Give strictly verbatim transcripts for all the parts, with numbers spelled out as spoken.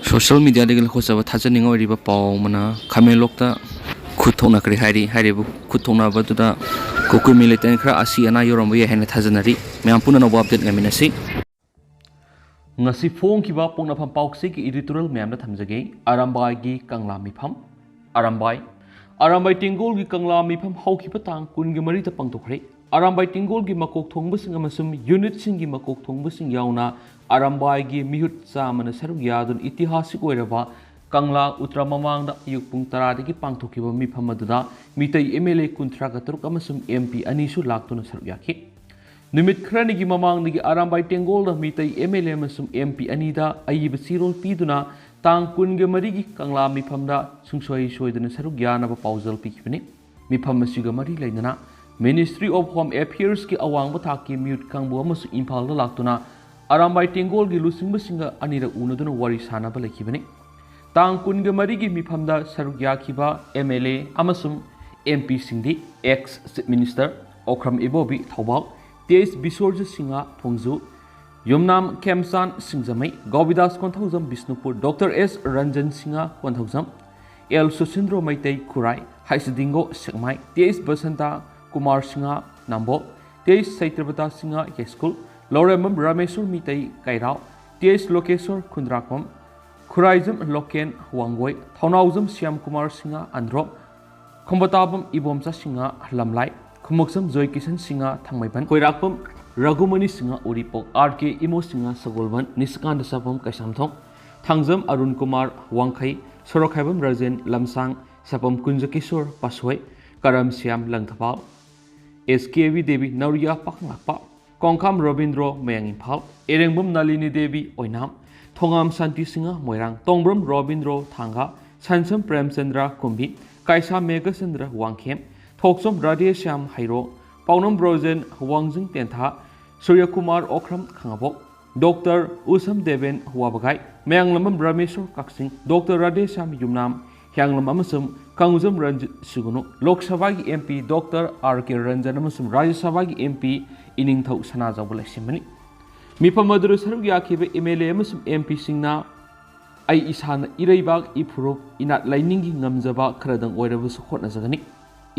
Social ꯃꯤꯗꯤꯌꯥꯗꯒꯤ ꯂꯧꯈꯠꯆꯕ ꯊꯥꯖꯅꯤꯡꯉꯥꯏ ꯑꯣꯏꯔꯤꯕ ꯄꯥꯎ ꯑꯃꯅ, ꯈꯥꯃꯦꯟꯂꯣꯛꯇ ꯈꯨꯠ ꯊꯣꯛꯅꯈ꯭ꯔꯦ ꯍꯥꯏꯔꯤ꯫ ꯍꯥꯏꯔꯤꯕ ꯈꯨꯠ ꯊꯣꯛꯅꯕꯗꯨꯗ ꯀꯨꯀꯤ ꯃꯤꯂꯤꯇꯦꯟ ꯈꯔ ꯑꯁꯤ ꯑꯅꯥ ꯌꯧꯔꯝꯕ ꯌꯥꯏ ꯍꯥꯏꯅ ꯊꯥꯖꯅꯔꯤ꯫ ꯃꯌꯥꯝ ꯄꯨꯝꯅ ꯑꯅꯧꯕ ꯑꯞꯗꯦꯠ ꯉꯥꯏꯃꯤꯟꯅꯁꯤ꯫ ꯉꯁꯤ ꯐꯣꯡꯈꯤꯕ ꯄꯣꯛꯅꯐꯝ ꯄꯥꯎꯆꯦꯒꯤ ꯏꯗꯤꯇꯣꯔꯤꯌꯦꯜ ꯃꯌꯥꯝꯗ ꯊꯝꯖꯒꯦ꯫ ꯑꯔꯥꯝꯕꯥꯏꯒꯤ ꯀꯪꯂꯥ ꯃꯤꯐꯝ꯫ ꯑꯔꯥꯝꯕꯥꯏ꯫ ꯑꯔꯥꯝꯕꯥꯏ ꯇꯦꯡꯒꯣꯜꯒꯤ ꯀꯪꯂꯥ ꯃꯤꯐꯝ ꯍꯧꯈꯤꯕ ꯇꯥꯡ ꯀꯨꯟꯒ ꯃꯔꯤꯗ ꯄꯥꯡꯊꯣꯛꯈ꯭ꯔꯦ꯫ ꯑꯔꯥꯝꯕꯥꯏ ꯇꯦꯡꯒꯣꯜꯒꯤ ꯃꯀꯣꯛ ꯊꯣꯡꯕꯁꯤꯡ ꯑꯃꯁꯨꯡ ꯌꯨꯅꯤꯠꯁꯤꯡꯒꯤ ꯃꯀꯣꯛ ꯊꯣꯡꯕꯁꯤꯡ ꯌꯥꯎꯅ ꯑꯔꯥꯝꯕꯥꯏꯒꯤ ꯃꯤꯍꯨꯠ ꯆꯥꯝꯃꯅ ꯁꯔꯨꯛ ꯌꯥꯗꯨꯅ ꯏꯇꯤꯍꯥꯁꯤꯛ ꯑꯣꯏꯔꯕ ꯀꯪꯂꯥ ꯎꯇ꯭ꯔ ꯃꯃꯥꯡꯗ ꯑꯌꯨꯛ ꯄꯨꯡ ꯇꯔꯥꯗꯒꯤ ꯄꯥꯡꯊꯣꯛꯈꯤꯕ ꯃꯤꯐꯝ ꯑꯗꯨꯗ ꯃꯤꯇꯩ ꯑꯦꯝ ꯑꯦꯜ ꯑꯦ ꯀꯨꯟꯊ꯭ꯔꯥꯒ ꯇꯔꯨꯛ ꯑꯃꯁꯨꯡ ꯑꯦꯝ ꯄꯤ ꯑꯅꯤꯁꯨ ꯂꯥꯛꯇꯨꯅ ꯁꯔꯨꯛ ꯌꯥꯈꯤ꯫ ꯅꯨꯃꯤꯠ ꯈꯔꯅꯤꯒꯤ ꯃꯃꯥꯡꯗꯒꯤ ꯑꯔꯥꯝꯕꯥꯏ ꯇꯦꯡꯒꯣꯜꯗ ꯃꯤꯇꯩ ꯑꯦꯝ ꯑꯦꯜ ꯑꯦ ꯑꯃꯁꯨꯡ ꯑꯦꯝ ꯄꯤ ꯑꯅꯤꯗ ꯑꯏꯕ ꯆꯦꯔꯣꯜ ꯄꯤꯗꯨꯅ ꯇꯥꯡ ꯀꯨꯟꯒ ꯃꯔꯤꯒꯤ ꯀꯪꯂꯥ ꯃꯤꯐꯝꯗ ꯁꯨꯡꯁꯣꯏ ꯁꯣꯏꯗꯅ ꯁꯔꯨꯛ ꯌꯥꯅꯕ ꯄꯥꯎꯖꯦꯜ ꯄꯤꯈꯤꯕꯅꯤ꯫ ꯃꯤꯐꯝ ꯑꯁꯤꯒ ꯃꯔꯤ ꯂꯩꯅꯅ Ministry of Home Affairsꯀꯤ ꯑꯋꯥꯡꯕ ꯊꯥꯛꯀꯤ ꯃꯤꯍꯨꯠ ꯀꯥꯡꯕꯨ ꯑꯃꯁꯨ ꯏꯝꯐꯥꯜꯗ ꯂꯥꯛꯇꯨꯅ ꯑꯔꯥꯝꯕꯥꯏ ꯇꯦꯡꯒꯣꯜꯒꯤ ꯂꯨꯆꯤꯡꯕꯁꯤꯡꯒ ꯑꯅꯤꯔꯛ ꯎꯅꯗꯨꯅ ꯋꯥꯔꯤ ꯁꯥꯅꯕ ꯂꯩꯈꯤꯕꯅꯤ꯫ ꯇꯥꯡ ꯀꯨꯟꯒ ꯃꯔꯤꯒꯤ ꯃꯤꯐꯝꯗ ꯁꯔꯨꯛ ꯌꯥꯈꯤꯕ ꯑꯦꯝ ꯑꯦꯜ ꯑꯦ ꯑꯃꯁꯨꯡ ꯑꯦꯝ ꯄꯤꯁꯤꯡꯗꯤ ex chief minister Okram Ibobi Thoubal, T H Bishworjit Singh Thongju, Yumnam Khemchand Singjamei, Govindas Konthoujam Bishnupur, doctor S Ranjan Singh Konthoujam, L Susindro Meitei Khurai, ꯍꯩꯁꯗꯤꯡꯒꯣ Sekmai, T H Basanta Kumar Singh Nambol, T H Satyabrata Singh Yaiskul, Lourembam Rameshor Meitei Keirao, T H Lokeshor Khundrakpam, Khuraijam Loken Wangoi, Thounaojam Shyam Kumar Singh Andro, Khongbantabam Ibomcha Singh Lamlai, Khumukcham Joy Kishan Singh ꯊꯥꯡꯃꯩꯕꯟ, ꯈꯣꯏꯔꯥꯛꯄꯝ ꯔꯘꯨꯃꯅꯤ ꯁꯤꯡꯍ ꯎꯔꯤꯄꯣꯛ, ꯑꯥꯔ ꯀꯦ ꯏꯃꯣ ꯁꯤꯡꯍ ꯁꯒꯣꯜꯕꯟ, ꯅꯤꯁꯤꯀꯥꯟꯇ ꯁꯥꯄꯝ ꯀꯩꯁꯥꯝꯊꯣꯡ, ꯊꯥꯡꯖꯝ ꯑꯔꯨꯟ ꯀꯨꯃꯥꯔ ꯋꯥꯡꯈꯩ, ꯁꯣꯔꯣꯛꯈꯥꯏꯕꯝ ꯔꯥꯖꯦꯟ ꯂꯝꯁꯥꯡ, ꯁꯥꯄꯝ ꯀꯨꯟꯖꯀꯤꯁꯣꯔ ꯄꯥꯁꯣꯏ, ꯀꯔꯝ ꯁ꯭ꯌꯥꯝ ꯂꯪꯊꯕꯥꯜ, ꯑꯦꯁ ꯀꯦ ꯕꯤ ꯗꯦꯕꯤ ꯅꯧꯔꯤꯌꯥ ꯄꯥꯈꯪꯂꯥꯛꯄ, ꯀꯣꯡꯈꯥꯝ ꯔꯣꯕꯤꯟꯗ꯭ꯔꯣ ꯃꯌꯥꯡ ꯏꯝꯐꯥꯜ, ꯏꯔꯦꯡꯕꯝ ꯅꯥꯂꯤꯅꯤ ꯗꯦꯕꯤ ꯑꯣꯏꯅꯥꯝ, ꯊꯣꯉꯥꯝ ꯁꯥꯟꯇꯤ ꯁꯤꯡꯍ ꯃꯣꯏꯔꯥꯡ, ꯇꯣꯡꯕ꯭ꯔꯝ ꯔꯣꯕꯤꯟꯗ꯭ꯔꯣ ꯊꯥꯡꯒ, ꯁꯟꯁꯝ ꯄ꯭ꯔꯦꯝꯆꯟꯗ꯭ꯔ ꯀꯨꯝꯕꯤ, ꯀꯥꯏꯁꯥ ꯃꯦꯘꯆꯟꯗ꯭ꯔ ꯋꯥꯡꯈꯦꯝ, ꯊꯣꯛꯆꯣꯝ ꯔꯥꯙꯦꯁ꯭ꯌꯥꯝ ꯍꯩꯔꯣꯛ, ꯄꯥꯎꯅꯝ ꯕ꯭ꯔꯣꯖꯦꯟ ꯋꯥꯡꯖꯤꯡ ꯇꯦꯟꯊꯥ, ꯁꯨꯔ꯭ꯌꯀꯨꯃꯥꯔ ꯑꯣꯈ꯭ꯔꯝ ꯈꯥꯉꯕꯣꯛ, ꯗꯣꯛꯇꯔ ꯎꯁꯝ ꯗꯦꯕꯦꯟ ꯋꯥꯕꯒꯥꯏ, ꯃꯌꯥꯡꯂꯝꯕꯝ ꯔꯥꯃꯦꯁꯣꯔ ꯀꯛꯆꯤꯡ, ꯗꯣꯛꯇꯔ ꯔꯥꯙꯦꯁ꯭ꯌꯥꯝ ꯌꯨꯝꯅꯥꯝ, ꯍꯤꯌꯥꯡꯂꯝ ꯑꯃꯁꯨꯡ ꯀꯥꯡꯖꯝ ꯔꯟꯖꯤꯠ ꯁꯨꯒꯨꯅꯨ, ꯂꯣꯛ ꯁꯚꯥꯒꯤ ꯑꯦꯝ ꯄꯤ ꯗꯣꯛꯇꯔ ꯑꯥꯔ ꯀꯦ ꯔꯟꯖꯟ ꯑꯃꯁꯨꯡ ꯔꯥꯖ꯭ꯌ ꯁꯚꯥꯒꯤ ꯑꯦꯝ ꯄꯤ ꯏꯅꯤꯡꯊꯧ ꯁꯅꯥꯖꯥꯎꯕ ꯂꯩꯁꯦꯝꯕꯅꯤ꯫ ꯃꯤꯐꯝ ꯑꯗꯨꯗ ꯁꯔꯨꯛ ꯌꯥꯈꯤꯕ ꯑꯦꯝ ꯑꯦꯜ ꯑꯦ ꯑꯃꯁꯨꯡ ꯑꯦꯝ ꯄꯤꯁꯤꯡꯅ ꯑꯩ ꯏꯁꯥꯅ ꯏꯔꯩꯕꯥꯛ, ꯏꯐꯨꯔꯨꯞ, ꯏꯅꯥꯠ ꯂꯥꯏꯅꯤꯡꯒꯤ ꯉꯝꯖꯕ ꯈꯔꯗꯪ ꯑꯣꯏꯔꯕꯁꯨ ꯍꯣꯠꯅꯖꯒꯅꯤ꯫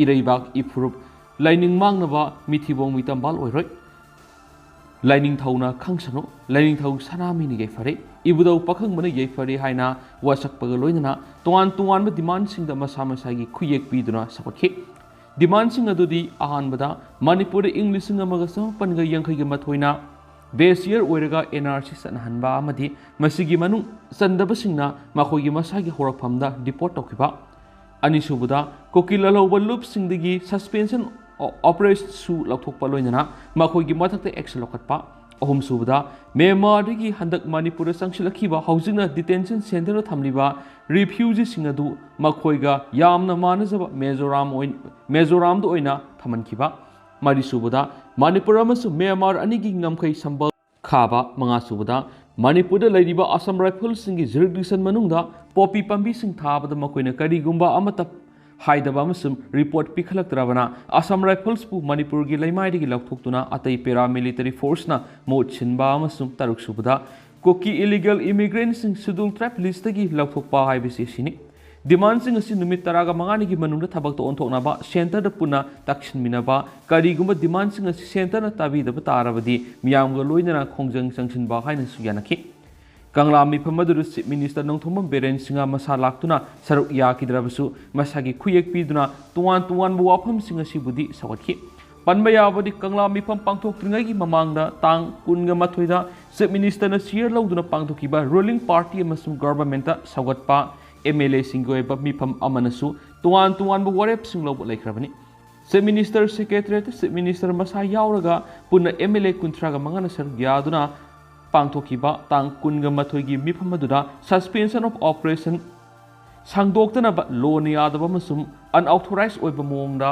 ꯏꯔꯩꯕꯥꯛ, ꯏꯐꯨꯔꯨꯞ, ꯂꯥꯏꯅꯤꯡ ꯃꯥꯡꯅꯕ ꯃꯤꯊꯤꯕꯣꯡ ꯃꯤꯇꯝꯕꯥꯜ ꯑꯣꯏꯔꯣꯏ꯫ ꯂꯥꯏꯅꯤꯡꯊꯧꯅ ꯈꯪꯁꯅꯨ, ꯂꯥꯏꯅꯤꯡꯊꯧ ꯁꯅꯥꯃꯍꯤꯅ ꯌꯥꯏꯐꯔꯦ, ꯏꯕꯨꯙꯧ ꯄꯥꯈꯪꯕꯅ ꯌꯥꯏꯐꯔꯦ ꯍꯥꯏꯅ ꯋꯥꯁꯛꯄꯒ ꯂꯣꯏꯅꯅ ꯇꯣꯉꯥꯟ ꯇꯣꯉꯥꯟꯕ ꯗꯤꯃꯥꯟꯁꯤꯡꯗ ꯃꯁꯥ ꯃꯁꯥꯒꯤ ꯈꯨꯌꯦꯛ ꯄꯤꯗꯨꯅ ꯁꯧꯒꯠꯈꯤ꯫ ꯗꯤꯃꯥꯟꯁꯤꯡ ꯑꯗꯨꯗꯤ ꯑꯍꯥꯟꯕꯗ ꯃꯅꯤꯄꯨꯔꯗ ꯏꯪ ꯂꯤꯁꯤꯡ ꯑꯃꯒ ꯆꯃꯥꯄꯟꯒ ꯌꯥꯡꯈꯩꯒ ꯃꯥꯊꯣꯏꯅ ꯕꯦꯁ ꯌꯔ ꯑꯣꯏꯔꯒ ꯑꯦꯟ ꯑꯥꯔ ꯁꯤ ꯆꯠꯅꯍꯟꯕ ꯑꯃꯗꯤ ꯃꯁꯤꯒꯤ ꯃꯅꯨꯡ ꯆꯟꯗꯕꯁꯤꯡꯅ ꯃꯈꯣꯏꯒꯤ ꯃꯁꯥꯒꯤ ꯍꯧꯔꯛꯐꯝꯗ ꯗꯤꯄꯣꯔꯠ ꯇꯧꯈꯤꯕ꯫ ꯑꯅꯤꯁꯨꯕꯗ, ꯀꯨꯀꯤ ꯂꯥꯜꯍꯧꯕ ꯂꯨꯞꯁꯤꯡꯗꯒꯤ ꯁꯁꯄꯦꯟꯁꯟ ꯑꯣ-, ꯑꯣꯐ ꯑꯣꯄꯔꯦꯁꯟꯁꯨ ꯂꯧꯊꯣꯛꯄ ꯂꯣꯏꯅꯅ ꯃꯈꯣꯏꯒꯤ ꯃꯊꯛꯇ ꯑꯦꯛꯁꯟ ꯂꯧꯈꯠꯄ꯫ ꯑꯍꯨꯝꯁꯨꯕꯗ, ꯃ꯭ꯌꯥꯟꯃꯥꯔꯗꯒꯤ ꯍꯟꯗꯛ ꯃꯅꯤꯄꯨꯔꯗ ꯆꯪꯁꯤꯜꯂꯛꯈꯤꯕ, ꯍꯧꯖꯤꯛꯅ ꯗꯤꯇꯦꯟꯁꯟ ꯁꯦꯟꯇꯔꯗ ꯊꯝꯂꯤꯕ ꯔꯤꯐ꯭ꯌꯨꯖꯤꯁꯤꯡ ꯑꯗꯨ ꯃꯈꯣꯏꯒ ꯌꯥꯝꯅ ꯃꯥꯟꯅꯖꯕ ꯃꯤꯖꯣꯔꯥꯝ ꯑꯣꯏ-, ꯃꯤꯖꯣꯔꯥꯝꯗ ꯑꯣꯏꯅ ꯊꯝꯍꯟꯈꯤꯕ꯫ ꯃꯔꯤꯁꯨꯕꯗ, ꯃꯅꯤꯄꯨꯔ ꯑꯃꯁꯨꯡ ꯃ꯭ꯌꯥꯟꯃꯥꯔ ꯑꯅꯤꯒꯤ ꯉꯝꯈꯩ ꯁꯝꯕꯜ ꯈꯥꯕ꯫ ꯃꯉꯥꯁꯨꯕꯗ, ꯃꯅꯤꯄꯨꯔꯗ ꯂꯩꯔꯤꯕ ꯑꯁꯥꯝ ꯔꯥꯏꯐꯜꯁꯤꯡꯒꯤ ꯖꯨꯔꯤꯁꯗꯤꯛꯁꯟ ꯃꯅꯨꯡꯗ ꯄꯣꯄꯤ ꯄꯥꯝꯕꯤꯁꯤꯡ ꯊꯥꯕꯗ ꯃꯈꯣꯏꯅ ꯀꯔꯤꯒꯨꯝꯕ ꯑꯃꯠꯇ ꯍꯥꯏꯗꯕ ꯑꯃꯁꯨꯡ ꯔꯤꯄꯣꯔꯠ ꯄꯤꯈꯠꯂꯛꯇ꯭ꯔꯕꯅ ꯑꯁꯥꯝ ꯔꯥꯏꯐꯜꯁꯄꯨ ꯃꯅꯤꯄꯨꯔꯒꯤ ꯂꯩꯃꯥꯏꯗꯒꯤ ꯂꯧꯊꯣꯛꯇꯨꯅ ꯑꯇꯩ ꯄꯦꯔꯥꯃꯤꯂꯤꯇꯔꯤ ꯐꯣꯔꯁꯅ ꯃꯍꯨꯠ ꯁꯤꯟꯕ ꯑꯃꯁꯨꯡ ꯇꯔꯨꯛꯁꯨꯕꯗ, ꯀꯨꯀꯤ ꯏꯂꯤꯒꯦꯜ ꯏꯃꯤꯒ꯭ꯔꯦꯟꯠꯁꯤꯡ ꯁꯦꯗ꯭ꯌꯨꯜ ꯇ꯭ꯔꯥꯏꯕ ꯂꯤꯁꯇꯒꯤ ꯂꯧꯊꯣꯛꯄ ꯍꯥꯏꯕꯁꯤ ꯑꯁꯤꯅꯤ꯫ ꯗꯤꯃꯥꯟꯁꯤꯡ ꯑꯁꯤ ꯅꯨꯃꯤꯠ ꯇꯔꯥꯒ ꯃꯉꯥꯅꯤꯒꯤ ꯃꯅꯨꯡꯗ ꯊꯕꯛꯇ ꯑꯣꯟꯊꯣꯛꯅꯕ ꯁꯦꯟꯇꯔꯗ ꯄꯨꯟꯅ ꯇꯛꯁꯤꯟꯃꯤꯟꯅꯕ, ꯀꯔꯤꯒꯨꯝꯕ ꯗꯤꯃꯥꯟꯁꯤꯡ ꯑꯁꯤ ꯁꯦꯟꯇꯔꯅ ꯇꯥꯕꯤꯗꯕ ꯇꯥꯔꯕꯗꯤ ꯃꯤꯌꯥꯝꯒ ꯂꯣꯏꯅꯅ ꯈꯣꯡꯖꯪ ꯆꯪꯁꯤꯟꯕ ꯍꯥꯏꯅꯁꯨ ꯌꯥꯅꯈꯤ꯫ ꯀꯪꯂꯥ ꯃꯤꯐꯝ ꯑꯗꯨꯗ ꯆꯤꯐ ꯃꯤꯅꯤꯁꯇꯔ ꯅꯣꯡꯊꯣꯝꯕꯝ ꯕꯤꯔꯦꯟ ꯁꯤꯡꯍ ꯃꯁꯥ ꯂꯥꯛꯇꯨꯅ ꯁꯔꯨꯛ ꯌꯥꯈꯤꯗ꯭ꯔꯕꯁꯨ ꯃꯁꯥꯒꯤ ꯈꯨꯌꯦꯛ ꯄꯤꯗꯨꯅ ꯇꯣꯉꯥꯟ ꯇꯣꯉꯥꯟꯕ ꯋꯥꯐꯝꯁꯤꯡ ꯑꯁꯤꯕꯨꯗꯤ ꯁꯧꯒꯠꯈꯤ꯫ ꯄꯟꯕ ꯌꯥꯕꯗꯤ, ꯀꯪꯂꯥ ꯃꯤꯐꯝ ꯄꯥꯡꯊꯣꯛꯇ꯭ꯔꯤꯉꯩꯒꯤ ꯃꯃꯥꯡꯗ ꯇꯥꯡ ꯀꯨꯟꯒ ꯃꯥꯊꯣꯏꯗ ꯆꯤꯐ ꯃꯤꯅꯤꯁꯇꯔꯅ ꯆꯤꯌꯔ ꯂꯧꯗꯨꯅ ꯄꯥꯡꯊꯣꯛꯈꯤꯕ ꯔꯨꯂꯤꯡ ꯄꯥꯔꯇꯤ ꯑꯃꯁꯨꯡ ꯒꯚꯔꯟꯃꯦꯟꯠꯇ ꯁꯧꯒꯠꯄ ꯑꯦꯝ ꯑꯦꯜ ꯑꯦꯁꯤꯡꯒꯤ ꯑꯣꯏꯕ ꯃꯤꯐꯝ ꯑꯃꯅꯁꯨ ꯇꯣꯉꯥꯟ ꯇꯣꯉꯥꯟꯕ ꯋꯥꯔꯦꯞꯁꯤꯡ ꯂꯧꯕ ꯂꯩꯈ꯭ꯔꯕꯅꯤ꯫ ꯆꯤꯐ ꯃꯤꯅꯤꯁꯇꯔ ꯁꯦꯀ꯭ꯔꯦꯇꯔꯤꯌꯦꯠꯇ ꯆꯤꯐ ꯃꯤꯅꯤꯁꯇꯔ ꯃꯁꯥ ꯌꯥꯎꯔꯒ ꯄꯨꯟꯅ ꯑꯦꯝ ꯑꯦꯜ ꯑꯦ ꯀꯨꯟꯊ꯭ꯔꯥꯒ ꯃꯉꯥꯅ ꯁꯔꯨꯛ ꯌꯥꯗꯨꯅ ꯄꯥꯡꯊꯣꯛꯈꯤꯕ ꯇꯥꯡ ꯀꯨꯟꯒ ꯃꯥꯊꯣꯏꯒꯤ ꯃꯤꯐꯝ ꯑꯗꯨꯗ suspension of operation ꯁꯥꯡꯗꯣꯛꯇꯅꯕ ꯂꯣꯅ ꯌꯥꯗꯕ ꯑꯃꯁꯨꯡ unauthorized ꯑꯣꯏꯕ ꯃꯑꯣꯡꯗ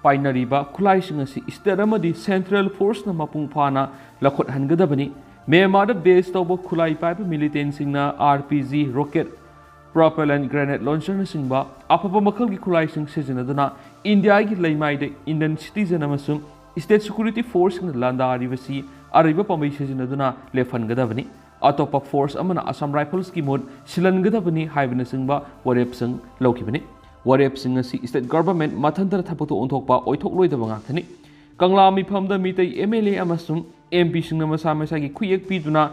ꯄꯥꯏꯅꯔꯤꯕ ꯈꯨꯠꯂꯥꯏꯁꯤꯡ ꯑꯁꯤ ꯁ꯭ꯇꯦꯠ ꯑꯃꯗꯤ ꯁꯦꯟꯇ꯭ꯔꯦꯜ ꯐꯣꯔꯁꯅ ꯃꯄꯨꯡ ꯐꯥꯅ ꯂꯧꯈꯠꯍꯟꯒꯗꯕꯅꯤ꯫ ꯃ꯭ꯌꯥꯟꯃꯥꯔꯗ ꯕꯦꯁ ꯇꯧꯕ ꯈꯨꯠꯂꯥꯏ ꯄꯥꯏꯕ ꯃꯤꯂꯤꯇꯦꯟꯁꯤꯡꯅ R P G, rocket, propellant grenade ꯂꯣꯟꯆꯔꯅꯆꯤꯡꯕ ꯑꯐꯕ ꯃꯈꯜꯒꯤ ꯈꯨꯠꯂꯥꯏꯁꯤꯡ ꯁꯤꯖꯤꯟꯅꯗꯨꯅ ꯏꯟꯗꯤꯌꯥꯒꯤ ꯂꯩꯃꯥꯏꯗ ꯏꯟꯗꯤꯌꯟ ꯁꯤꯇꯤꯖꯟ ꯑꯃꯁꯨꯡ ꯁ꯭ꯇꯦꯠ ꯁꯦꯀ꯭ꯌꯨꯔꯤꯇꯤ ꯐꯣꯔꯁꯁꯤꯡꯅ ꯂꯥꯟꯗꯥꯔꯤꯕꯁꯤ ꯑꯔꯩꯕ ꯄꯥꯝꯕꯩ ꯁꯤꯖꯤꯟꯅꯗꯨꯅ ꯂꯦꯞꯍꯟꯒꯗꯕꯅꯤ꯫ ꯑꯇꯣꯞꯄ ꯐꯣꯔꯁ ꯑꯃꯅ ꯑꯁꯥꯝ ꯔꯥꯏꯐꯜꯁꯀꯤ ꯃꯍꯨꯠ ꯁꯤꯜꯍꯟꯒꯗꯕꯅꯤ ꯍꯥꯏꯕꯅꯆꯤꯡꯕ ꯋꯥꯔꯦꯞꯁꯤꯡ ꯂꯧꯈꯤꯕꯅꯤ꯫ ꯋꯥꯔꯦꯞꯁꯤꯡ ꯑꯁꯤ ꯁ꯭ꯇꯦꯠ ꯒꯚꯔꯟꯃꯦꯟꯠ ꯃꯊꯟꯇꯅ ꯊꯕꯛꯇ ꯑꯣꯟꯊꯣꯛꯄ ꯑꯣꯏꯊꯣꯛꯂꯣꯏꯗꯕ ꯉꯥꯛꯇꯅꯤ꯫ ꯀꯪꯂꯥ ꯃꯤꯐꯝꯗ ꯃꯤꯇꯩ ꯑꯦꯝ ꯑꯦꯜ ꯑꯦ ꯑꯃꯁꯨꯡ ꯑꯦꯝ ꯄꯤꯁꯤꯡꯅ ꯃꯁꯥ ꯃꯁꯥꯒꯤ ꯈꯨꯠꯌꯦꯛ ꯄꯤꯗꯨꯅ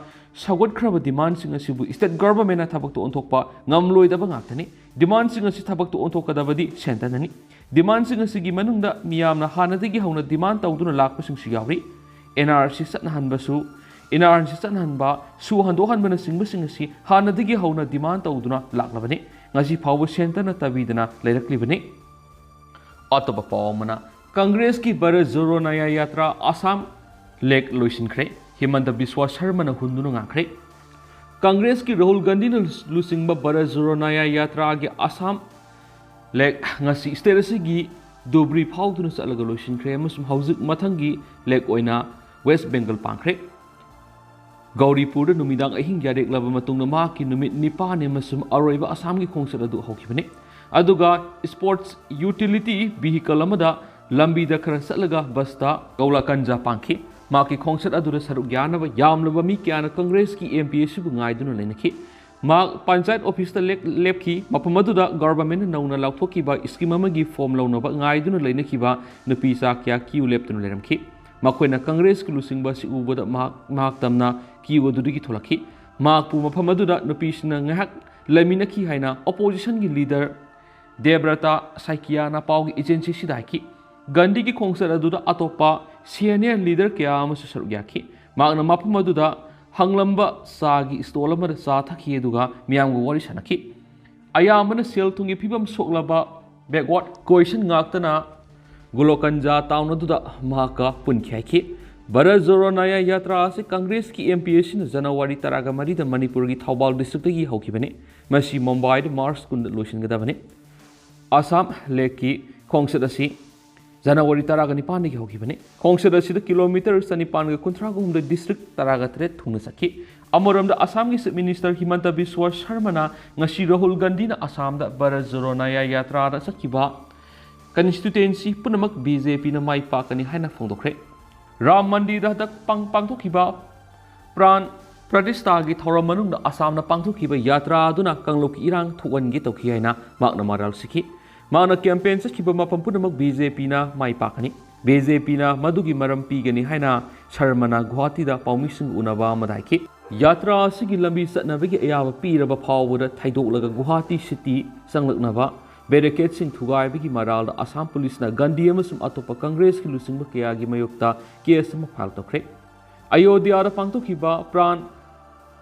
ꯁꯧꯒꯠꯈ꯭ꯔꯕ ꯗꯤꯃꯥꯟꯁꯤꯡ ꯑꯁꯤꯕꯨ ꯁ꯭ꯇꯦꯠ ꯒꯚꯔꯟꯃꯦꯟꯠꯅ ꯊꯕꯛꯇ ꯑꯣꯟꯊꯣꯛꯄ ꯉꯝꯂꯣꯏꯗꯕ ꯉꯥꯛꯇꯅꯤ꯫ ꯗꯤꯃꯥꯟꯁꯤꯡ ꯑꯁꯤ ꯊꯕꯛꯇ ꯑꯣꯟꯊꯣꯛꯀꯗꯕꯗꯤ ꯁꯦꯟꯇꯔꯅꯅꯤ꯫ ꯗꯤꯃꯥꯟꯁꯤꯡ ꯑꯁꯤꯒꯤ ꯃꯅꯨꯡꯗ ꯃꯤꯌꯥꯝꯅ ꯍꯥꯟꯅꯗꯒꯤ ꯍꯧꯅ ꯗꯤꯃꯥꯟ ꯇꯧꯗꯨꯅ ꯂꯥꯛꯄꯁꯤꯡꯁꯨ ꯌꯥꯎꯔꯤ꯫ And R C ꯆꯠꯅꯍꯟꯕꯁꯨ, and R C ꯆꯠꯅꯍꯟꯕ, ꯁꯨ ꯍꯟꯗꯣꯛꯍꯟꯕꯅꯆꯤꯡꯕꯁꯤꯡ ꯑꯁꯤ ꯍꯥꯟꯅꯗꯒꯤ ꯍꯧꯅ ꯗꯤꯃꯥꯟ ꯇꯧꯗꯨꯅ ꯂꯥꯛꯂꯕꯅꯤ꯫ ꯉꯁꯤ ꯐꯥꯎꯕ ꯁꯦꯟꯇꯔꯅ ꯇꯥꯕꯤꯗꯅ ꯂꯩꯔꯛꯂꯤꯕꯅꯤ꯫ ꯑꯇꯣꯞꯄ ꯄꯥꯎ ꯑꯃꯅ, ꯀꯪꯒ꯭ꯔꯦꯁꯀꯤ ꯚꯥꯔꯠ ꯖꯣꯔꯣ ꯅꯌꯥ ꯌꯥꯇ꯭ꯔꯥ ꯑꯁꯥꯝ ꯂꯦꯛ ꯂꯣꯏꯁꯤꯟꯈ꯭ꯔꯦ꯫ ꯍꯤꯃꯟꯇ ꯕꯤꯁ꯭ꯋꯥ ꯁꯔꯃꯅ ꯍꯨꯟꯗꯨꯅ ꯉꯥꯛꯈ꯭ꯔꯦ꯫ ꯀꯪꯒ꯭ꯔꯦꯁꯀꯤ ꯔꯥꯍꯨꯜ ꯒꯥꯟꯙꯤꯅ ꯂꯨꯆꯤꯡꯕ ꯚꯥꯔꯠ ꯖꯣꯔꯣ ꯅꯌꯥ ꯌꯥꯇ꯭ꯔꯥꯒꯤ ꯑꯁꯥꯝ ꯂꯦꯛ ꯉꯁꯤ ꯁ꯭ꯇꯦꯠ ꯑꯁꯤꯒꯤ ꯙꯨꯕ꯭ꯔꯤ ꯐꯥꯎꯗꯨꯅ ꯆꯠꯂꯒ ꯂꯣꯏꯁꯤꯟꯈ꯭ꯔꯦ ꯑꯃꯁꯨꯡ ꯍꯧꯖꯤꯛ ꯃꯊꯪꯒꯤ ꯂꯦꯛ ꯑꯣꯏꯅ ꯋꯦꯁ ꯕꯦꯡꯒꯜ ꯄꯥꯡꯈ꯭ꯔꯦ꯫ ꯒꯧꯔꯤꯄꯨꯔꯗ ꯅꯨꯃꯤꯗꯥꯡ ꯑꯍꯤꯡ ꯌꯥꯔꯦꯛꯂꯕ ꯃꯇꯨꯡꯗ ꯃꯍꯥꯛꯀꯤ ꯅꯨꯃꯤꯠ ꯅꯤꯄꯥꯟꯅꯤ ꯑꯃꯁꯨꯡ ꯑꯔꯣꯏꯕ ꯑꯁꯥꯝꯒꯤ ꯈꯣꯡꯆꯠ ꯑꯗꯨ ꯍꯧꯈꯤꯕꯅꯤ꯫ ꯑꯗꯨꯒ ꯁ꯭ꯄꯣꯔꯠꯁ ꯌꯨꯇꯤꯂꯤꯇꯤ ꯚꯤꯍꯤꯀꯜ ꯑꯃꯗ ꯂꯝꯕꯤꯗ ꯈꯔ ꯆꯠꯂꯒ ꯕꯁꯇ ꯒꯧꯂꯥꯀꯟꯖ ꯄꯥꯡꯈꯤ꯫ ꯃꯍꯥꯛꯀꯤ ꯈꯣꯡꯆꯠ ꯑꯗꯨꯗ ꯁꯔꯨꯛ ꯌꯥꯅꯕ ꯌꯥꯝꯂꯕ ꯃꯤ ꯀꯌꯥꯅ ꯀꯪꯒ꯭ꯔꯦꯁꯀꯤ ꯑꯦꯝ ꯄꯤ ꯑꯁꯤꯕꯨ ꯉꯥꯏꯗꯨꯅ ꯂꯩꯅꯈꯤ꯫ ꯃꯍꯥꯛ ꯄꯟꯆꯥꯌꯠ ꯑꯣꯐꯤꯁꯇ ꯂꯦꯞ-, ꯂꯦꯞꯈꯤ꯫ ꯃꯐꯝ ꯑꯗꯨꯗ ꯒꯚꯔꯟꯃꯦꯟꯠꯅ ꯅꯧꯅ ꯂꯥꯎꯊꯣꯛꯈꯤꯕ ꯁ꯭ꯀꯤꯝ ꯑꯃꯒꯤ ꯐꯣꯔꯝ ꯂꯧꯅꯕ ꯉꯥꯏꯗꯨꯅ ꯂꯩꯅꯈꯤꯕ ꯅꯨꯄꯤ ꯆꯥ ꯀꯌꯥ ꯀ꯭ꯌꯨ ꯂꯦꯞꯇꯨꯅ ꯂꯩꯔꯝꯈꯤ꯫ ꯃꯈꯣꯏꯅ ꯀꯪꯒ꯭ꯔꯦꯁꯀꯤ ꯂꯨꯆꯤꯡꯕ ꯑꯁꯤ ꯎꯕꯗ ꯃꯍꯥꯛ, ꯃꯍꯥꯛ ꯇꯝꯅ ꯀ꯭ꯌꯨ ꯑꯗꯨꯗꯒꯤ ꯊꯣꯛꯂꯛꯈꯤ꯫ ꯃꯍꯥꯛꯄꯨ ꯃꯐꯝ ꯑꯗꯨꯗ ꯅꯨꯄꯤꯁꯤꯡꯅ ꯉꯥꯏꯍꯥꯛ ꯂꯩꯃꯤꯟꯅꯈꯤ ꯍꯥꯏꯅ ꯑꯣꯄꯣꯖꯤꯁꯟꯒꯤ ꯂꯤꯗꯔ ꯗꯦꯕ꯭ꯔꯇꯥ ꯁꯥꯏꯀꯤꯌꯥꯅ ꯄꯥꯎꯒꯤ ꯑꯦꯖꯦꯟꯁꯤꯁꯤꯗ ꯍꯥꯏꯈꯤ꯫ ꯒꯥꯟꯙꯤꯒꯤ ꯈꯣꯡꯆꯠ ꯑꯗꯨꯗ ꯑꯇꯣꯞꯄ ꯁꯦꯅꯤꯌꯔ ꯂꯤꯗꯔ ꯀꯌꯥ ꯑꯃꯁꯨ ꯁꯔꯨꯛ ꯌꯥꯈꯤ꯫ ꯃꯍꯥꯛꯅ ꯃꯐꯝ ꯑꯗꯨꯗ ꯍꯥꯡꯂꯝꯕ ꯆꯥꯒꯤ ꯁ꯭ꯇꯣꯜ ꯑꯃꯗ ꯆꯥ ꯊꯛꯈꯤ, ꯑꯗꯨꯒ ꯃꯤꯌꯥꯝꯒ ꯋꯥꯔꯤ ꯁꯥꯅꯈꯤ꯫ ꯑꯌꯥꯝꯕꯅ ꯁꯦꯜ ꯊꯨꯝꯒꯤ ꯐꯤꯕꯝ ꯁꯣꯛꯂꯕ, ꯕꯦꯛꯋꯥꯔꯗ ꯀꯣꯏꯁꯟ ꯉꯥꯛꯇꯅ ꯒꯣꯂꯣꯀꯟꯖꯥ ꯇꯥꯎꯟ ꯑꯗꯨꯗ ꯃꯍꯥꯛꯀ ꯄꯨꯟꯈꯤ ꯍꯥꯏꯈꯤ꯫ ꯚꯥꯔꯠ ꯖꯣꯔꯣ ꯅꯌꯥ ꯌꯥꯇ꯭ꯔꯥ ꯑꯁꯤ ꯀꯪꯒ꯭ꯔꯦꯁꯀꯤ ꯑꯦꯝ ꯄꯤ ꯑꯁꯤꯅ ꯖꯅꯋꯥꯔꯤ ꯇꯔꯥꯒ ꯃꯔꯤꯗ ꯃꯅꯤꯄꯨꯔꯒꯤ ꯊꯧꯕꯥꯜ ꯗꯤꯁꯇ꯭ꯔꯤꯛꯇꯒꯤ ꯍꯧꯈꯤꯕꯅꯤ꯫ ꯃꯁꯤ ꯃꯨꯝꯕꯥꯏꯗ ꯃꯥꯔꯆ ꯀꯨꯟꯗ ꯂꯣꯏꯁꯤꯟꯒꯗꯕꯅꯤ꯫ ꯑꯁꯥꯝ ꯂꯦꯛꯀꯤ ꯈꯣꯡꯆꯠ ꯑꯁꯤ ꯖꯅꯋꯥꯔꯤ ꯇꯔꯥꯒ ꯅꯤꯄꯥꯟꯗꯒꯤ ꯍꯧꯈꯤꯕꯅꯤ꯫ ꯈꯣꯡꯆꯠ ꯑꯁꯤꯗ ꯀꯤꯂꯣꯃꯤꯇꯔ ꯆꯅꯤꯄꯥꯟꯒ ꯀꯨꯟꯊ꯭ꯔꯥꯒ ꯍꯨꯝꯗꯣꯏ ꯗꯤꯁꯇ꯭ꯔꯤꯛ ꯇꯔꯥꯒ ꯇꯔꯦꯠ ꯊꯨꯡꯅ ꯆꯠꯈꯤ꯫ ꯑꯃꯔꯣꯝꯗ, ꯑꯁꯥꯝꯒꯤ ꯆꯤꯐ ꯃꯤꯅꯤꯁꯇꯔ ꯍꯤꯃꯟꯇ ꯕꯤꯁ꯭ꯋ ꯁꯔꯃꯅ ꯉꯁꯤ ꯔꯥꯍꯨꯜ ꯒꯥꯟꯙꯤꯅ ꯑꯁꯥꯝꯗ ꯚꯥꯔꯠ ꯖꯣꯔꯣ ꯅꯌꯥ ꯌꯥꯇ꯭ꯔꯥꯗ ꯆꯠꯈꯤꯕ ꯀꯟꯁꯇꯤꯇ꯭ꯋꯦꯟꯁꯤ ꯄꯨꯝꯅꯃꯛ ꯕꯤ ꯖꯦ ꯄꯤꯅ ꯃꯥꯏ ꯄꯥꯛꯀꯅꯤ ꯍꯥꯏꯅ ꯐꯣꯡꯗꯣꯛꯈ꯭ꯔꯦ꯫ ꯔꯥꯝ ꯃꯟꯗꯤꯔꯗ ꯍꯟꯗꯛ ꯄꯥꯡ-, ꯄꯥꯡꯊꯣꯛꯈꯤꯕ ꯄ꯭ꯔꯥꯟ ꯄ꯭ꯔꯇꯤꯁꯊꯥꯒꯤ ꯊꯧꯔꯝ ꯃꯅꯨꯡꯗ ꯑꯁꯥꯝꯅ ꯄꯥꯡꯊꯣꯛꯈꯤꯕ ꯌꯥꯇ꯭ꯔꯥ ꯑꯗꯨꯅ ꯀꯥꯡꯂꯨꯞꯀꯤ ꯏꯔꯥꯡ ꯊꯣꯛꯍꯟꯒꯦ ꯇꯧꯈꯤ ꯍꯥꯏꯅ ꯃꯍꯥꯛꯅ ꯃꯔꯥꯜ ꯁꯤꯈꯤ꯫ ꯃꯍꯥꯛꯅ ꯀꯦꯝꯄꯦꯟ ꯆꯠꯈꯤꯕ ꯃꯐꯝ ꯄꯨꯝꯅꯃꯛ ꯕꯤ ꯖꯦ ꯄꯤꯅ ꯃꯥꯏ ꯄꯥꯛꯀꯅꯤ꯫ ꯕꯤ ꯖꯦ ꯄꯤꯅ ꯃꯗꯨꯒꯤ ꯃꯔꯝ ꯄꯤꯒꯅꯤ ꯍꯥꯏꯅ ꯁꯔꯃꯅ ꯒꯨꯋꯥꯍꯥꯇꯤꯗ ꯄꯥꯎꯃꯤꯁꯤꯡ ꯎꯅꯕ ꯑꯃꯗ ꯍꯥꯏꯈꯤ꯫ ꯌꯥꯇ꯭ꯔꯥ ꯑꯁꯤꯒꯤ ꯂꯝꯕꯤ ꯆꯠꯅꯕꯒꯤ ꯑꯌꯥꯕ ꯄꯤꯔꯕ ꯐꯥꯎꯕꯗ ꯊꯩꯗꯣꯛꯂꯒ ꯒꯨꯋꯥꯍꯥꯇꯤ ꯁꯤꯇꯤ ꯆꯪꯂꯛꯅꯕ ꯕꯦꯔꯤꯀꯦꯗꯁꯤꯡ ꯊꯨꯒꯥꯏꯕꯒꯤ ꯃꯔꯥꯜꯗ ꯑꯁꯥꯝ ꯄꯨꯂꯤꯁꯅ ꯒꯥꯟꯙꯤ ꯑꯃꯁꯨꯡ ꯑꯇꯣꯞꯄ ꯀꯪꯒ꯭ꯔꯦꯁꯀꯤ ꯂꯨꯆꯤꯡꯕ ꯀꯌꯥꯒꯤ ꯃꯥꯌꯣꯛꯇ ꯀꯦꯁ ꯑꯃ ꯐꯥꯏꯜ ꯇꯧꯈ꯭ꯔꯦ꯫ ꯑꯌꯣꯙ꯭ꯌꯥꯗ ꯄꯥꯡꯊꯣꯛꯈꯤꯕ ꯄ꯭ꯔꯥꯟ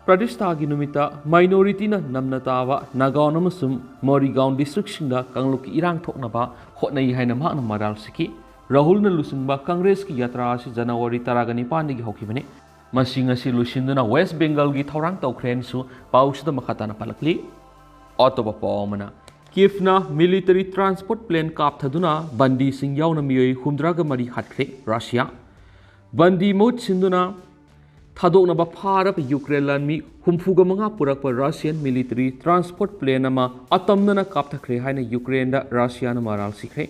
ꯄ꯭ꯔꯇꯤꯁꯊꯥꯒꯤ ꯅꯨꯃꯤꯠꯇ ꯃꯥꯏꯅꯣꯔꯤꯇꯤꯅ ꯅꯝꯅ ꯇꯥꯕ ꯅꯥꯒꯥꯎꯟ ꯑꯃꯁꯨꯡ ꯃꯣꯔꯤꯒꯥꯎꯟ ꯗꯤꯁꯇ꯭ꯔꯤꯛꯁꯤꯡꯗ ꯀꯥꯡꯂꯨꯞꯀꯤ ꯏꯔꯥꯡ ꯊꯣꯛꯅꯕ ꯍꯣꯠꯅꯩ ꯍꯥꯏꯅ ꯃꯍꯥꯛꯅ ꯃꯔꯥꯜ ꯁꯤꯈꯤ꯫ ꯔꯥꯍꯨꯜꯅ ꯂꯨꯆꯤꯡꯕ ꯀꯪꯒ꯭ꯔꯦꯁꯀꯤ ꯌꯥꯇ꯭ꯔꯥ ꯑꯁꯤ ꯖꯅꯋꯥꯔꯤ ꯇꯔꯥꯒ ꯅꯤꯄꯥꯟꯗꯒꯤ ꯍꯧꯈꯤꯕꯅꯤ꯫ ꯃꯁꯤ ꯉꯁꯤ ꯂꯣꯏꯁꯤꯟꯗꯨꯅ ꯋꯦꯁ ꯕꯦꯡꯒꯜꯒꯤ ꯊꯧꯔꯥꯡ ꯇꯧꯈ꯭ꯔꯦꯅꯁꯨ ꯄꯥꯎꯁꯤꯗ ꯃꯈꯥ ꯇꯥꯅ ꯄꯜꯂꯛꯂꯤ꯫ ꯑꯇꯣꯞꯄ ꯄꯥꯎ ꯑꯃꯅ, ꯀꯤꯐꯅ ꯃꯤꯂꯤꯇꯔꯤ ꯇ꯭ꯔꯥꯟꯁꯄꯣꯔꯠ ꯄ꯭ꯂꯦꯟ ꯀꯥꯞꯊꯗꯨꯅ ꯕꯟꯗꯤꯁꯤꯡ ꯌꯥꯎꯅ ꯃꯤꯑꯣꯏ ꯍꯨꯝꯗ꯭ꯔꯥꯒ ꯃꯔꯤ ꯍꯥꯠꯈ꯭ꯔꯦ꯫ ꯔꯁꯤꯌꯥ ꯕꯟꯗꯤ ꯃꯍꯨꯠ ꯁꯤꯟꯗꯨꯅ ꯊꯥꯗꯣꯛꯅꯕ ꯐꯥꯔꯕ ꯌꯨꯀ꯭ꯔꯦꯟ ꯂꯥꯟꯃꯤ ꯍꯨꯝꯐꯨꯒ ꯃꯉꯥ ꯄꯨꯔꯛꯄ ꯔꯁꯤꯌꯟ ꯃꯤꯂꯤꯇꯔꯤ ꯇ꯭ꯔꯥꯟꯁꯄꯣꯔꯠ ꯄ꯭ꯂꯦꯟ ꯑꯃ ꯑꯇꯝꯅꯅ ꯀꯥꯞꯊꯈ꯭ꯔꯦ ꯍꯥꯏꯅ ꯌꯨꯀ꯭ꯔꯦꯟꯗ ꯔꯁꯤꯌꯥꯅ ꯃꯔꯥꯜ ꯁꯤꯈ꯭ꯔꯦ꯫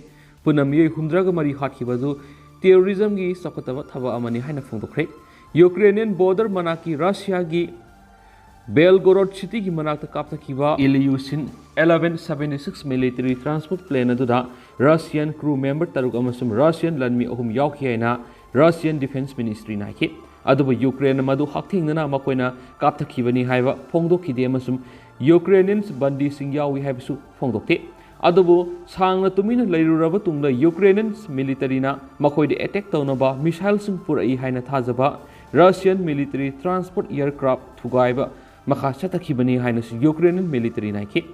ꯄꯨꯟꯅ ꯃꯤꯑꯣꯏ ꯍꯨꯝꯗ꯭ꯔꯥꯒ ꯃꯔꯤ ꯍꯥꯠꯈꯤꯕ ꯑꯗꯨ ꯇꯦꯔꯣꯔꯤꯖꯝꯒꯤ ꯆꯥꯎꯈꯠꯇꯕ ꯊꯕꯛ ꯑꯃꯅꯤ ꯍꯥꯏꯅ ꯐꯣꯡꯗꯣꯛꯈ꯭ꯔꯦ꯫ ꯌꯨꯀ꯭ꯔꯦꯅꯤꯌꯟ ꯕꯣꯔꯗꯔ ꯃꯅꯥꯛꯀꯤ ꯔꯁꯤꯌꯥꯒꯤ ꯕꯦꯜꯒꯣꯔꯣꯗ ꯁꯤꯇꯤꯒꯤ ꯃꯅꯥꯛꯇ ꯀꯥꯞꯊꯈꯤꯕ Ilyushin eleven seventy six military transport plane ꯑꯗꯨꯗ ꯔꯁꯤꯌꯟ ꯀ꯭ꯔꯨ ꯃꯦꯝꯕꯔ ꯇꯔꯨꯛ ꯑꯃꯁꯨꯡ ꯔꯁꯤꯌꯟ ꯂꯥꯟꯃꯤ ꯑꯍꯨꯝ ꯌꯥꯎꯈꯤ ꯍꯥꯏꯅ ꯔꯁꯤꯌꯟ ꯗꯤꯐꯦꯟꯁ ꯃꯤꯅꯤꯁꯇ꯭ꯔꯤꯅ ꯍꯥꯏꯈꯤ꯫ ꯑꯗꯨꯕꯨ ꯌꯨꯀ꯭ꯔꯦꯟꯅ ꯃꯗꯨ ꯍꯛꯊꯦꯡꯅꯅ ꯃꯈꯣꯏꯅ ꯀꯥꯞꯊꯈꯤꯕꯅꯤ ꯍꯥꯏꯕ ꯐꯣꯡꯗꯣꯛꯈꯤꯗꯦ ꯑꯃꯁꯨꯡ ꯌꯨꯀ꯭ꯔꯦꯅꯤꯌꯟ ꯕꯟꯗꯤꯁꯤꯡ ꯌꯥꯎꯏ ꯍꯥꯏꯕꯁꯨ ꯐꯣꯡꯗꯣꯛꯇꯦ꯫ ꯑꯗꯨꯕꯨ ꯁꯥꯡꯅ ꯇꯨꯃꯤꯟꯅ ꯂꯩꯔꯨꯔꯕ ꯇꯨꯡꯗ ꯌꯨꯀ꯭ꯔꯦꯅꯤꯌꯟ ꯃꯤꯂꯤꯇꯔꯤꯅ ꯃꯈꯣꯏꯗ ꯑꯦꯇꯦꯛ ꯇꯧꯅꯕ ꯃꯤꯁꯥꯏꯜꯁꯤꯡ ꯄꯨꯔꯛꯏ ꯍꯥꯏꯅ ꯊꯥꯖꯕ ꯔꯁꯤꯌꯟ ꯃꯤꯂꯤꯇꯔꯤ ꯇ꯭ꯔꯥꯟꯁꯄꯣꯔꯠ ꯑꯦꯌꯔꯀ꯭ꯔꯥꯐ ꯊꯨꯒꯥꯏꯕ ꯃꯈꯥ ꯆꯠꯊꯈꯤꯕꯅꯤ ꯍꯥꯏꯅꯁꯨ ꯌꯨꯀ꯭ꯔꯦꯅꯤꯌꯟ ꯃꯤꯂꯤꯇꯔꯤꯅ ꯍꯥꯏꯈꯤ꯫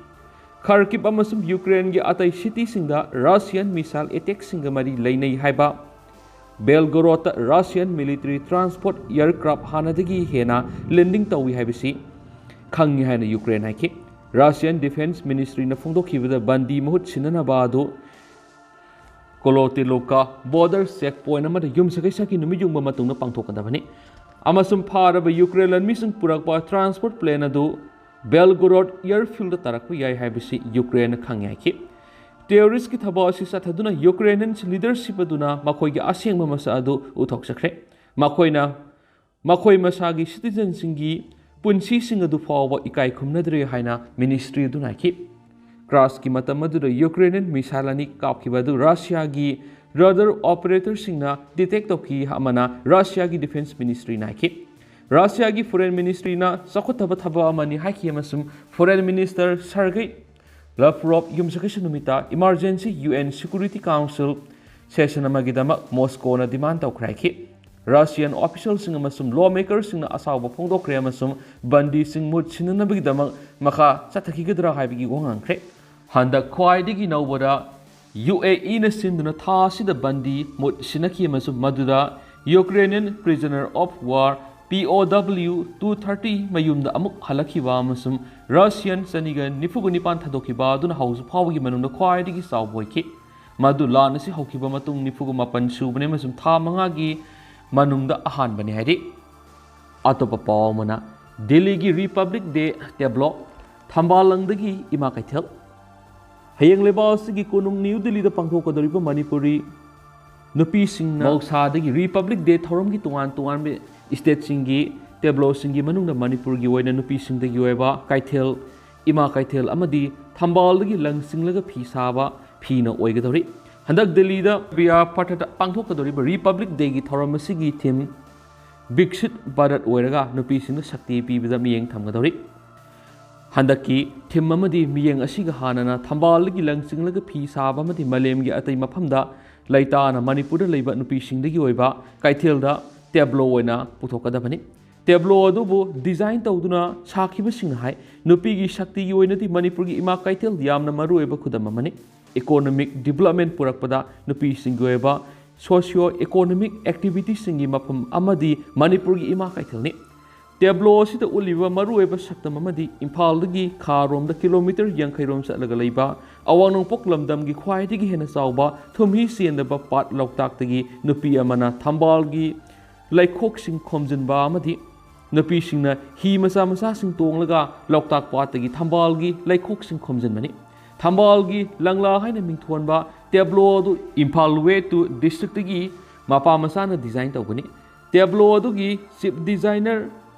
ꯈꯥꯔꯀꯤꯞ ꯑꯃꯁꯨꯡ ꯌꯨꯀ꯭ꯔꯦꯟꯒꯤ ꯑꯇꯩ ꯁꯤꯇꯤꯁꯤꯡꯗ ꯔꯁꯤꯌꯟ ꯃꯤꯁꯥꯏꯜ ꯑꯦꯇꯦꯛꯁꯤꯡꯒ ꯃꯔꯤ ꯂꯩꯅꯩ ꯍꯥꯏꯕ ꯕꯦꯜꯒꯣꯔꯣꯗꯇ ꯔꯁꯤꯌꯟ ꯃꯤꯂꯤꯇꯔꯤ ꯇ꯭ꯔꯥꯟꯁꯄꯣꯔꯠ ꯑꯦꯌꯔꯀ꯭ꯔꯥꯐ ꯍꯥꯟꯅꯗꯒꯤ ꯍꯦꯟꯅ ꯂꯦꯟꯗꯤꯡ ꯇꯧꯏ ꯍꯥꯏꯕꯁꯤ ꯈꯪꯉꯤ ꯍꯥꯏꯅ ꯌꯨꯀ꯭ꯔꯦꯟ ꯍꯥꯏꯈꯤ꯫ ꯔꯁꯤꯌꯟ ꯗꯤꯐꯦꯟꯁ ꯃꯤꯅꯤꯁꯇ꯭ꯔꯤꯅ ꯐꯣꯡꯗꯣꯛꯈꯤꯕꯗ ꯕꯟꯗꯤ ꯃꯍꯨꯠ ꯁꯤꯟꯅꯅꯕ ꯑꯗꯨ ꯀꯣꯂꯣꯇꯤꯂꯣꯀꯥ ꯕꯣꯔꯗꯔ ꯆꯦꯛ ꯄꯣꯏꯟ ꯑꯃꯗ ꯌꯨꯝꯁꯀꯩꯁꯒꯤ ꯅꯨꯃꯤꯠ ꯌꯨꯡꯕ ꯃꯇꯨꯡꯗ ꯄꯥꯡꯊꯣꯛꯀꯗꯕꯅꯤ ꯑꯃꯁꯨꯡ ꯐꯥꯔꯕ ꯌꯨꯀ꯭ꯔꯦꯟ ꯂꯥꯟꯃꯤꯁꯤꯡ ꯄꯨꯔꯛꯄ ꯇ꯭ꯔꯥꯟꯁꯄꯣꯔꯠ ꯄ꯭ꯂꯦꯟ ꯑꯗꯨ ꯕꯦꯜꯒꯣꯔꯣꯗ ꯑꯦꯌꯔꯐꯤꯜꯗ ꯇꯥꯔꯛꯄ ꯌꯥꯏ ꯍꯥꯏꯕꯁꯤ ꯌꯨꯀ꯭ꯔꯦꯟꯅ ꯈꯪꯉꯦ ꯍꯥꯏꯈꯤ꯫ ꯇꯦꯔꯣꯔꯤꯁꯀꯤ ꯊꯕꯛ ꯑꯁꯤ ꯆꯠꯊꯗꯨꯅ ꯌꯨꯀ꯭ꯔꯦꯅꯤꯌꯟ ꯂꯤꯗꯔꯁꯤꯞ ꯑꯗꯨꯅ ꯃꯈꯣꯏꯒꯤ ꯑꯁꯦꯡꯕ ꯃꯁꯛ ꯑꯗꯨ ꯎꯊꯣꯛꯆꯈ꯭ꯔꯦ꯫ ꯃꯈꯣꯏꯅ ꯃꯈꯣꯏ ꯃꯁꯥꯒꯤ citizenꯁꯤꯡꯒꯤ ꯄꯨꯟꯁꯤꯁꯤꯡ ꯑꯗꯨ ꯐꯥꯎꯕ ꯏꯀꯥꯏ ꯈꯨꯝꯅꯗ꯭ꯔꯦ ꯍꯥꯏꯅ ministry ꯑꯗꯨꯅ ꯍꯥꯏꯈꯤ꯫ ꯀ꯭ꯔꯥꯁꯀꯤ ꯃꯇꯝ ꯑꯗꯨꯗ Ukrainian missile ꯑꯅꯤ ꯀꯥꯞꯈꯤꯕ ꯑꯗꯨ ꯔꯁꯤꯌꯥꯒꯤ radar operatorꯁꯤꯡꯅ detect ꯇꯧꯈꯤ, ꯑꯃꯅ ꯔꯁꯤꯌꯥꯒꯤ defence ministryꯅ ꯍꯥꯏꯈꯤ꯫ ꯔꯁꯤꯌꯥꯒꯤ foreign ministryꯅ ꯆꯥꯎꯈꯠꯇꯕ ꯊꯕꯛ ꯑꯃꯅꯤ ꯍꯥꯏꯈꯤ ꯑꯃꯁꯨꯡ foreign minister Sergei Lavrov ꯌꯨꯝꯁꯀꯩꯁ ꯅꯨꯃꯤꯠꯇ emergency UN Security Council session ꯑꯃꯒꯤꯗꯃꯛ ꯃꯣꯁꯀꯣꯅ demand ꯇꯧꯈ꯭ꯔꯦ ꯍꯥꯏꯈꯤ꯫ Russian officialꯁꯤꯡ ꯑꯃꯁꯨꯡ lawmakerꯁꯤꯡꯅ ꯑꯁꯥꯎꯕ ꯐꯣꯡꯗꯣꯛꯈ꯭ꯔꯦ ꯑꯃꯁꯨꯡ ꯕꯟꯗꯤꯁꯤꯡ ꯃꯍꯨꯠ ꯁꯤꯟꯅꯅꯕꯒꯤꯗꯃꯛ ꯃꯈꯥ ꯆꯠꯊꯈꯤꯒꯗ꯭ꯔꯥ ꯍꯥꯏꯕꯒꯤ ꯋꯥ ꯉꯥꯡꯈ꯭ꯔꯦ꯫ ꯍꯟꯗꯛ ꯈ꯭ꯋꯥꯏꯗꯒꯤ ꯅꯧꯕꯗ UAEꯅ ꯁꯤꯟꯗꯨꯅ ꯊꯥ ꯑꯁꯤꯗ ꯕꯟꯗꯤ ꯃꯍꯨꯠ ꯁꯤꯟꯅꯈꯤ ꯑꯃꯁꯨꯡ ꯃꯗꯨꯗ Ukrainian prisoner of war, POW, two thirty ꯃꯌꯨꯝꯗ ꯑꯃꯨꯛ ꯍꯜꯂꯛꯈꯤꯕ ꯑꯃꯁꯨꯡ Russian ꯆꯅꯤꯒ ꯅꯤꯐꯨꯒ ꯅꯤꯄꯥꯟ ꯊꯥꯗꯣꯛꯈꯤꯕ ꯑꯗꯨꯅ ꯍꯧꯖꯤꯛ ꯐꯥꯎꯕꯒꯤ ꯃꯅꯨꯡꯗ ꯈ꯭ꯋꯥꯏꯗꯒꯤ ꯆꯥꯎꯕ ꯑꯣꯏꯈꯤ꯫ ꯃꯗꯨ ꯂꯥꯟ ꯑꯁꯤ ꯍꯧꯈꯤꯕ ꯃꯇꯨꯡ ꯅꯤꯐꯨꯒ ꯃꯥꯄꯟ ꯁꯨꯕꯅꯤ ꯑꯃꯁꯨꯡ ꯊꯥ ꯃꯉꯥꯒꯤ ꯃꯅꯨꯡꯗ ꯑꯍꯥꯟꯕꯅꯤ ꯍꯥꯏꯔꯤ꯫ ꯑꯇꯣꯞꯄ ꯄꯥꯎ ꯑꯃꯅ, ꯗꯤꯜꯂꯤꯒꯤ Republic Day tableau, ꯊꯝꯕꯥꯜ ꯂꯪꯗꯒꯤ ꯏꯃꯥ ꯀꯩꯊꯦꯜ꯫ ꯍꯌꯦꯡ ꯂꯩꯕꯥꯛ ꯑꯁꯤꯒꯤ ꯀꯣꯅꯨꯡ ꯅ꯭ꯌꯨ ꯗꯤꯜꯂꯤꯗ ꯄꯥꯡꯊꯣꯛꯀꯗꯧꯔꯤꯕ ꯃꯅꯤꯄꯨꯔꯤ ꯅꯨꯄꯤꯁꯤꯡꯅ ꯃꯍꯧꯁꯥꯗꯒꯤ Republic Day ꯊꯧꯔꯝꯒꯤ ꯇꯣꯉꯥꯟ ꯇꯣꯉꯥꯟꯕ stateꯁꯤꯡꯒꯤ tableauꯁꯤꯡꯒꯤ ꯃꯅꯨꯡꯗ ꯃꯅꯤꯄꯨꯔꯒꯤ ꯑꯣꯏꯅ ꯅꯨꯄꯤꯁꯤꯡꯗꯒꯤ ꯑꯣꯏꯕ ꯀꯩꯊꯦꯜ, ꯏꯃꯥ ꯀꯩꯊꯦꯜ ꯑꯃꯗꯤ ꯊꯝꯕꯥꯜꯗꯒꯤ ꯂꯪꯁꯤꯡꯂꯒ ꯐꯤ ꯁꯥꯕ ꯐꯤꯅ ꯑꯣꯏꯒꯗꯧꯔꯤ꯫ ꯍꯟꯗꯛ ꯗꯤꯜꯂꯤꯗ ꯕꯤꯌꯥ ꯄꯥꯊꯛꯇ ꯄꯥꯡꯊꯣꯛꯀꯗꯧꯔꯤꯕ Republic Dayꯒꯤ ꯊꯧꯔꯝ ꯑꯁꯤꯒꯤ theme ꯕꯤꯛꯁꯤꯠ ꯚꯥꯔꯠ ꯑꯣꯏꯔꯒ ꯅꯨꯄꯤꯁꯤꯡꯗ ꯁꯛꯇꯤ ꯄꯤꯕꯗ ꯃꯤꯠꯌꯦꯡ ꯊꯝꯒꯗꯧꯔꯤ꯫ ꯍꯟꯗꯛꯀꯤ theme ꯑꯃꯗꯤ ꯃꯤꯠꯌꯦꯡ ꯑꯁꯤꯒ ꯍꯥꯟꯅꯅ ꯊꯝꯕꯥꯜꯗꯒꯤ ꯂꯪꯁꯤꯡꯂꯒ ꯐꯤ ꯁꯥꯕ ꯑꯃꯗꯤ ꯃꯥꯂꯦꯝꯒꯤ ꯑꯇꯩ ꯃꯐꯝꯗ ꯂꯩꯇꯥꯅ ꯃꯅꯤꯄꯨꯔꯗ ꯂꯩꯕ ꯅꯨꯄꯤꯁꯤꯡꯗꯒꯤ ꯑꯣꯏꯕ ꯀꯩꯊꯦꯜꯗ tableau ꯑꯣꯏꯅ ꯄꯨꯊꯣꯛꯀꯗꯕꯅꯤ꯫ Tableau ꯑꯗꯨꯕꯨ design ꯇꯧꯗꯨꯅ ꯁꯥꯈꯤꯕꯁꯤꯡꯅ ꯍꯥꯏ, ꯅꯨꯄꯤꯒꯤ ꯁꯛꯇꯤꯒꯤ ꯑꯣꯏꯅꯗꯤ ꯃꯅꯤꯄꯨꯔꯒꯤ ꯏꯃꯥ ꯀꯩꯊꯦꯜ ꯌꯥꯝꯅ ꯃꯔꯨꯑꯣꯏꯕ ꯈꯨꯗꯝ ꯑꯃꯅꯤ꯫ Economic development ꯄꯨꯔꯛꯄꯗ ꯅꯨꯄꯤꯁꯤꯡꯒꯤ ꯑꯣꯏꯕ socio economic activitiesꯁꯤꯡꯒꯤ ꯃꯐꯝ ꯑꯃꯗꯤ ꯃꯅꯤꯄꯨꯔꯒꯤ ꯏꯃꯥ ꯀꯩꯊꯦꯜꯅꯤ꯫ Tableau ꯑꯁꯤꯗ ꯎꯠꯂꯤꯕ ꯃꯔꯨꯑꯣꯏꯕ ꯁꯛꯇꯝ ꯑꯃꯗꯤ ꯏꯝꯐꯥꯜꯗꯒꯤ ꯈꯥꯔꯣꯝꯗ kilometre ꯌꯥꯡꯈꯩ ꯔꯣꯝ ꯆꯠꯂꯒ ꯂꯩꯕ ꯑꯋꯥꯡ ꯅꯣꯡꯄꯣꯛ ꯂꯝꯗꯝꯒꯤ ꯈ꯭ꯋꯥꯏꯗꯒꯤ ꯍꯦꯟꯅ ꯆꯥꯎꯕ ꯊꯨꯝꯍꯤ ꯆꯦꯟꯗꯕ ꯄꯥꯠ ꯂꯣꯛꯇꯥꯛꯇꯒꯤ ꯅꯨꯄꯤ ꯑꯃꯅ ꯊꯝꯕꯥꯜꯒꯤ ꯂꯩꯈꯣꯛꯁꯤꯡ ꯈꯣꯝꯖꯤꯟꯕ ꯑꯃꯗꯤ ꯅꯨꯄꯤꯁꯤꯡꯅ ꯍꯤ ꯃꯆꯥ ꯃꯆꯥꯁꯤꯡ ꯇꯣꯡꯂꯒ ꯂꯣꯛꯇꯥꯛ ꯄꯥꯠꯇꯒꯤ ꯊꯝꯕꯥꯜꯒꯤ ꯂꯩꯈꯣꯛꯁꯤꯡ ꯈꯣꯝꯖꯤꯟꯕꯅꯤ꯫ ꯊꯝꯕꯥꯜꯒꯤ ꯂꯪꯂꯥ ꯍꯥꯏꯅ ꯃꯤꯡꯊꯣꯟꯕ tableau ꯑꯗꯨ Imphal Way to Districtꯇꯒꯤ ꯃꯄꯥ ꯃꯆꯥꯅ design ꯇꯧꯕꯅꯤ꯫ ꯇꯦꯕ꯭ꯂꯣ ꯑꯗꯨꯒꯤ ꯆꯤꯐ ꯗꯤꯖꯥꯏꯅꯔ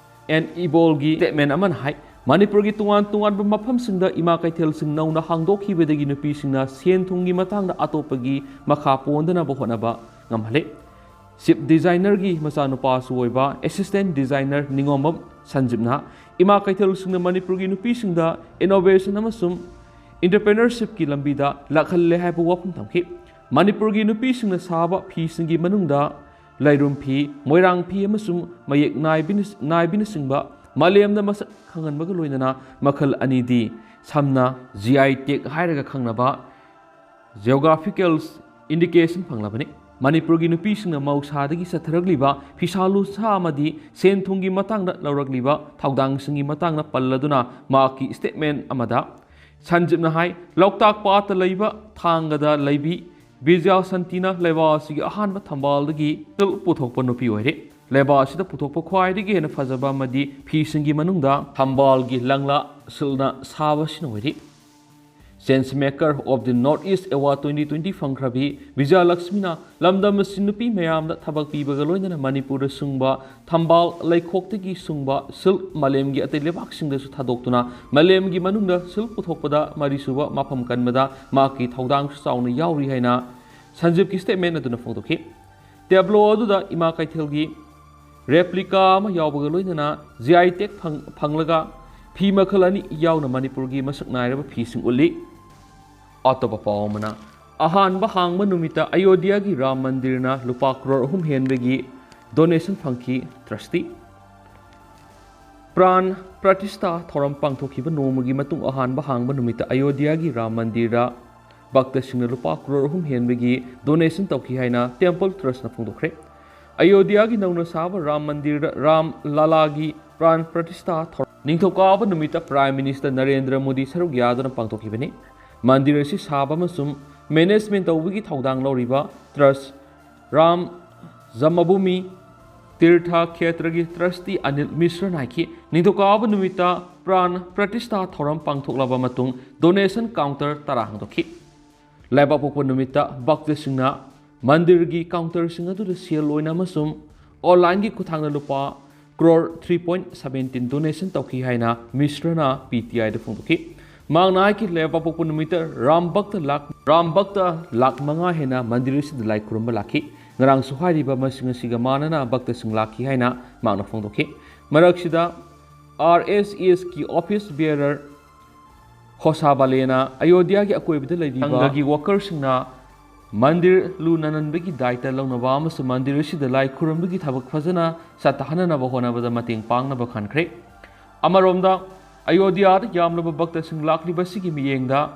ꯑꯦꯟ ꯏꯕꯣꯜꯒꯤ ꯁ꯭ꯇꯦꯠꯃꯦꯟ ꯑꯃꯅ ꯍꯥꯏ, ꯃꯅꯤꯄꯨꯔꯒꯤ ꯇꯣꯉꯥꯟ ꯇꯣꯉꯥꯟꯕ ꯃꯐꯝꯁꯤꯡꯗ ꯏꯃꯥ ꯀꯩꯊꯦꯜꯁꯤꯡ ꯅꯧꯅ ꯍꯥꯡꯗꯣꯛꯈꯤꯕꯗꯒꯤ ꯅꯨꯄꯤꯁꯤꯡꯅ ꯁꯦꯟ ꯊꯨꯝꯒꯤ ꯃꯇꯥꯡꯗ ꯑꯇꯣꯞꯄꯒꯤ ꯃꯈꯥ ꯄꯣꯟꯗꯅꯕ ꯍꯣꯠꯅꯕ ꯉꯝꯍꯜꯂꯦ꯫ ꯆꯤꯐ ꯗꯤꯖꯥꯏꯅꯔꯒꯤ ꯃꯆꯥꯅꯨꯄꯥꯁꯨ ꯑꯣꯏꯕ ꯑꯦꯁꯤꯁꯇꯦꯟ ꯗꯤꯖꯥꯏꯅꯔ ꯅꯤꯉꯣꯝꯕꯝ ꯁꯟꯖꯤꯞꯅ ꯏꯃꯥ ꯀꯩꯊꯦꯜꯁꯤꯡꯅ ꯃꯅꯤꯄꯨꯔꯒꯤ ꯅꯨꯄꯤꯁꯤꯡꯗ ꯏꯅꯣꯚꯦꯁꯟ ꯑꯃꯁꯨꯡ ꯏꯟꯇꯔꯄ꯭ꯔꯦꯅꯔꯁꯤꯞꯀꯤ ꯂꯝꯕꯤꯗ ꯂꯥꯛꯍꯜꯂꯦ ꯍꯥꯏꯕ ꯋꯥꯐꯝ ꯊꯝꯈꯤ꯫ ꯃꯅꯤꯄꯨꯔꯒꯤ ꯅꯨꯄꯤꯁꯤꯡꯅ ꯁꯥꯕ ꯐꯤꯁꯤꯡꯒꯤ ꯃꯅꯨꯡꯗ ꯂꯩꯔꯨꯝ ꯐꯤ, ꯃꯣꯏꯔꯥꯡ ꯐꯤ ꯑꯃꯁꯨꯡ ꯃꯌꯦꯛ ꯅꯥꯏꯕꯤꯅ-, ꯅꯥꯏꯕꯤꯅꯆꯤꯡꯕ ꯃꯥꯂꯦꯝꯗ ꯃꯁꯛ ꯈꯪꯍꯟꯕꯒ ꯂꯣꯏꯅꯅ ꯃꯈꯜ ꯑꯅꯤꯗꯤ ꯁꯝꯅ ꯖꯤ ꯑꯥꯏ ꯇꯦꯒ ꯍꯥꯏꯔꯒ ꯈꯪꯅꯕ ꯖꯤꯑꯣꯒ꯭ꯔꯥꯐꯤꯀꯦꯜ ꯏꯟꯗꯤꯀꯦꯁꯟ ꯐꯪꯂꯕꯅꯤ꯫ ꯃꯅꯤꯄꯨꯔꯒꯤ ꯅꯨꯄꯤꯁꯤꯡꯅ ꯃꯍꯧꯁꯥꯗꯒꯤ ꯆꯠꯊꯔꯛꯂꯤꯕ ꯐꯤꯁꯥ ꯂꯣꯟꯁꯥ ꯑꯃꯗꯤ ꯁꯦꯟ ꯊꯨꯝꯒꯤ ꯃꯇꯥꯡꯗ ꯂꯧꯔꯛꯂꯤꯕ ꯊꯧꯗꯥꯡꯁꯤꯡꯒꯤ ꯃꯇꯥꯡꯗ ꯄꯜꯂꯗꯨꯅ ꯃꯍꯥꯛꯀꯤ ꯁ꯭ꯇꯦꯠꯃꯦꯟ ꯑꯃꯗ ꯁꯟꯖꯤꯞꯅ ꯍꯥꯏ, ꯂꯣꯛꯇꯥꯛ ꯄꯥꯠꯇ ꯂꯩꯕ ꯊꯥꯡꯒꯗ ꯂꯩꯕꯤ ꯕꯤꯖ꯭ꯌꯥ ꯁꯥꯟꯇꯤꯅ ꯂꯩꯕꯥꯛ ꯑꯁꯤꯒꯤ ꯑꯍꯥꯟꯕ ꯊꯝꯕꯥꯜꯗꯒꯤ ꯁꯤꯜꯛ ꯄꯨꯊꯣꯛꯄ ꯅꯨꯄꯤ ꯑꯣꯏꯔꯦ꯫ ꯂꯩꯕꯥꯛ ꯑꯁꯤꯗ ꯄꯨꯊꯣꯛꯄ ꯈ꯭ꯋꯥꯏꯗꯒꯤ ꯍꯦꯟꯅ ꯐꯖꯕ ꯑꯃꯗꯤ ꯐꯤꯁꯤꯡꯒꯤ ꯃꯅꯨꯡꯗ ꯊꯝꯕꯥꯜꯒꯤ ꯂꯪꯂꯥ ꯁꯤꯜꯛꯅ ꯁꯥꯕꯁꯤꯅ ꯑꯣꯏꯔꯤ꯫ Change Maker of the North East Award twenty twenty ꯐꯪꯈ꯭ꯔꯕꯤ Bijay ꯂꯛꯁꯃꯤꯅ ꯂꯝꯗꯝ ꯑꯁꯤ ꯅꯨꯄꯤ ꯃꯌꯥꯝꯗ ꯊꯕꯛ ꯄꯤꯕꯒ ꯂꯣꯏꯅꯅ ꯃꯅꯤꯄꯨꯔꯗ ꯁꯨꯡꯕ ꯊꯝꯕꯥꯜ ꯂꯩꯈꯣꯛꯇꯒꯤ ꯁꯨꯡꯕ ꯁꯤꯜꯛ ꯃꯥꯂꯦꯝꯒꯤ ꯑꯇꯩ ꯂꯩꯕꯥꯛꯁꯤꯡꯗꯁꯨ ꯊꯥꯗꯣꯛꯇꯨꯅ ꯃꯥꯂꯦꯝꯒꯤ ꯃꯅꯨꯡꯗ ꯁꯤꯜꯛ ꯄꯨꯊꯣꯛꯄꯗ ꯃꯔꯤꯁꯨꯕ ꯃꯐꯝ ꯀꯟꯕꯗ ꯃꯍꯥꯛꯀꯤ ꯊꯧꯗꯥꯡꯁꯨ ꯆꯥꯎꯅ ꯌꯥꯎꯔꯤ ꯍꯥꯏꯅ ꯁꯟꯖꯤꯞꯀꯤ ꯁ꯭ꯇꯦꯠꯃꯦꯟ ꯑꯗꯨꯅ ꯐꯣꯡꯗꯣꯛꯈꯤ꯫ ꯇꯦꯕ꯭ꯂꯣ ꯑꯗꯨꯗ ꯏꯃꯥ ꯀꯩꯊꯦꯜꯒꯤ ꯔꯦꯄ꯭ꯂꯤꯀꯥ ꯑꯃ ꯌꯥꯎꯕꯒ ꯂꯣꯏꯅꯅ ꯖꯤ ꯑꯥꯏ ꯇꯦꯒ ꯐꯪ-, ꯐꯪꯂꯒ ꯐꯤ ꯃꯈꯜ ꯑꯅꯤ ꯌꯥꯎꯅ ꯃꯅꯤꯄꯨꯔꯒꯤ ꯃꯁꯛ ꯅꯥꯏꯔꯕ ꯐꯤꯁꯤꯡ ꯎꯠꯂꯤ꯫ ꯑꯇꯣꯞꯄ ꯄꯥꯎ ꯑꯃꯅ, ꯑꯍꯥꯟꯕ ꯍꯥꯡꯕ ꯅꯨꯃꯤꯠꯇ ꯑꯌꯣꯙ꯭ꯌꯥꯒꯤ ꯔꯥꯝ ꯃꯟꯗꯤꯔꯅ ꯂꯨꯄꯥ ꯀ꯭ꯔꯣꯔ ꯑꯍꯨꯝ ꯍꯦꯟꯕꯒꯤ ꯗꯣꯅꯦꯁꯟ ꯐꯪꯈꯤ꯫ ꯇ꯭ꯔꯁꯇꯤ ꯄ꯭ꯔꯥꯟ ꯄ꯭ꯔꯇꯤꯁꯊꯥ ꯊꯧꯔꯝ ꯄꯥꯡꯊꯣꯛꯈꯤꯕ ꯅꯣꯡꯃꯒꯤ ꯃꯇꯨꯡ ꯑꯍꯥꯟꯕ ꯍꯥꯡꯕ ꯅꯨꯃꯤꯠꯇ ꯑꯌꯣꯙ꯭ꯌꯥꯒꯤ ꯔꯥꯝ ꯃꯟꯗꯤꯔꯗ ꯚꯛꯇꯁꯤꯡꯅ ꯂꯨꯄꯥ ꯀ꯭ꯔꯣꯔ ꯑꯍꯨꯝ ꯍꯦꯟꯕꯒꯤ ꯗꯣꯅꯦꯁꯟ ꯇꯧꯈꯤ ꯍꯥꯏꯅ ꯇꯦꯝꯄꯜ ꯇ꯭ꯔꯁꯅ ꯐꯣꯡꯗꯣꯛꯈ꯭ꯔꯦ꯫ ꯑꯌꯣꯙ꯭ꯌꯥꯒꯤ ꯅꯧꯅ ꯁꯥꯕ ꯔꯥꯝ ꯃꯟꯗꯤꯔꯗ ꯔꯥꯝ ꯂꯥꯂꯥꯒꯤ ꯄ꯭ꯔꯥꯟ ꯄ꯭ꯔꯇꯤꯁꯊꯥ ꯊꯧꯔꯝ ꯅꯤꯡꯊꯧꯀꯥꯕ ꯅꯨꯃꯤꯠꯇ ꯄ꯭ꯔꯥꯏꯝ ꯃꯤꯅꯤꯁꯇꯔ ꯅꯔꯦꯟꯗ꯭ꯔ ꯃꯣꯗꯤ ꯁꯔꯨꯛ ꯌꯥꯗꯨꯅ ꯄꯥꯡꯊꯣꯛꯈꯤꯕꯅꯤ꯫ ꯃꯟꯗꯤꯔ ꯑꯁꯤ ꯁꯥꯕ ꯑꯃꯁꯨꯡ ꯃꯦꯅꯦꯖꯃꯦꯟ ꯇꯧꯕꯒꯤ ꯊꯧꯗꯥꯡ ꯂꯧꯔꯤꯕ ꯇ꯭ꯔꯁ ꯔꯥꯝ ꯖꯃꯕꯨꯃꯤ ꯇꯤꯔꯊ ꯈꯦꯇ꯭ꯔꯒꯤ ꯇ꯭ꯔꯁꯇꯤ ꯑꯅꯤꯜ ꯃꯤꯁ꯭ꯔꯅ ꯍꯥꯏꯈꯤ, ꯅꯤꯡꯊꯧꯀꯥꯕ ꯅꯨꯃꯤꯠꯇ ꯄ꯭ꯔꯥꯟ ꯄ꯭ꯔꯇꯤꯁꯊꯥ ꯊꯧꯔꯝ ꯄꯥꯡꯊꯣꯛꯂꯕ ꯃꯇꯨꯡ ꯗꯣꯅꯦꯁꯟ ꯀꯥꯎꯟꯇꯔ ꯇꯔꯥ ꯍꯥꯡꯗꯣꯛꯈꯤ꯫ ꯂꯩꯕꯥꯛꯄꯣꯛꯄ ꯅꯨꯃꯤꯠꯇ ꯚꯛꯇꯁꯤꯡꯅ ꯃꯟꯗꯤꯔꯒꯤ ꯀꯥꯎꯟꯇꯔꯁꯤꯡ ꯑꯗꯨꯗ ꯁꯦꯜ ꯑꯣꯏꯅ ꯑꯃꯁꯨꯡ ꯑꯣꯟꯂꯥꯏꯟꯒꯤ ꯈꯨꯠꯊꯥꯡꯗ ꯂꯨꯄꯥ crore three point seventeen donation ꯇꯧꯈꯤ ꯍꯥꯏꯅ ꯃꯤꯁ꯭ꯔꯅ ꯄꯤ ꯇꯤ ꯑꯥꯏꯗ ꯐꯣꯡꯗꯣꯛꯈꯤ꯫ ꯃꯍꯥꯛꯅ ꯍꯥꯏꯈꯤ, ꯂꯩꯕꯥꯛꯄꯣꯛꯄ ꯅꯨꯃꯤꯠꯇ ꯔꯥꯝ ꯚꯛꯇ ꯂꯥꯛ ꯔꯥꯝ ꯚꯛꯇ ꯂꯥꯛ ꯃꯉꯥ ꯍꯦꯟꯅ ꯃꯟꯗꯤꯔ ꯑꯁꯤꯗ ꯂꯥꯏ ꯈꯨꯔꯨꯝꯕ ꯂꯥꯛꯈꯤ꯫ ꯉꯔꯥꯡꯁꯨ ꯍꯥꯏꯔꯤꯕ ꯃꯁꯤꯡ ꯑꯁꯤꯒ ꯃꯥꯟꯅꯅ ꯚꯛꯇꯁꯤꯡ ꯂꯥꯛꯈꯤ ꯍꯥꯏꯅ ꯃꯍꯥꯛꯅ ꯐꯣꯡꯗꯣꯛꯈꯤ꯫ ꯃꯔꯛꯁꯤꯗ ꯑꯥꯔ ꯑꯦꯁ ꯑꯦꯁ ꯀꯤ ꯑꯣꯐꯤꯁ ꯕꯤꯌꯔꯔ ꯍꯣꯁꯥꯕꯥꯂꯦꯅ ꯑꯌꯣꯙ꯭ꯌꯥꯒꯤ ꯑꯀꯣꯏꯕꯗ ꯂꯩꯔꯤꯕ ꯁꯪꯘꯒꯤ ꯋꯥꯀꯔꯁꯤꯡꯅ ꯃꯟꯗꯤꯔ ꯂꯨ ꯅꯥꯟꯍꯟꯕꯒꯤ ꯗꯥꯏꯇ ꯂꯧꯅꯕ ꯑꯃꯁꯨꯡ ꯃꯟꯗꯤꯔ ꯑꯁꯤꯗ ꯂꯥꯏ ꯈꯨꯔꯨꯝꯕꯒꯤ ꯊꯕꯛ ꯐꯖꯅ ꯆꯠꯊꯍꯟꯅꯕ ꯍꯣꯠꯅꯕꯗ ꯃꯇꯦꯡ ꯄꯥꯡꯅꯕ ꯈꯟꯈ꯭ꯔꯦ꯫ ꯑꯃꯔꯣꯝꯗ, ꯑꯌꯣꯙ꯭ꯌꯥꯗ ꯌꯥꯝꯂꯕ ꯚꯛꯇꯁꯤꯡ ꯂꯥꯛꯂꯤꯕ ꯑꯁꯤꯒꯤ ꯃꯤꯠꯌꯦꯡꯗ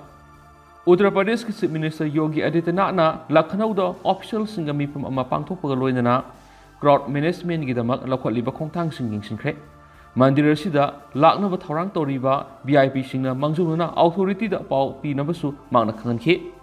ꯎꯠꯇꯔ ꯄ꯭ꯔꯗꯦꯁꯀꯤ ꯆꯤꯐ ꯃꯤꯅꯤꯁꯇꯔ ꯌꯣꯒꯤ ꯑꯥꯗꯤꯇ꯭ꯌꯅꯥꯊꯅ ꯂꯈꯅꯧꯗ ꯑꯣꯐꯤꯁꯤꯌꯦꯜꯁꯤꯡꯒ ꯃꯤꯐꯝ ꯑꯃ ꯄꯥꯡꯊꯣꯛꯄꯒ ꯂꯣꯏꯅꯅ ꯀ꯭ꯔꯥꯎꯗ ꯃꯦꯅꯦꯖꯃꯦꯟꯒꯤꯗꯃꯛ ꯂꯧꯈꯠꯂꯤꯕ ꯈꯣꯡꯊꯥꯡꯁꯤꯡ ꯌꯦꯡꯁꯤꯟꯈ꯭ꯔꯦ꯫ ꯃꯟꯗꯤꯔ ꯑꯁꯤꯗ ꯂꯥꯛꯅꯕ ꯊꯧꯔꯥꯡ ꯇꯧꯔꯤꯕ ꯚꯤ ꯑꯥꯏ ꯄꯤꯁꯤꯡꯅ ꯃꯥꯡꯖꯧꯅꯅ ꯑꯣꯊꯣꯔꯤꯇꯤꯗ ꯄꯥꯎ ꯄꯤꯅꯕꯁꯨ ꯃꯍꯥꯛꯅ ꯈꯪꯍꯟꯈꯤ꯫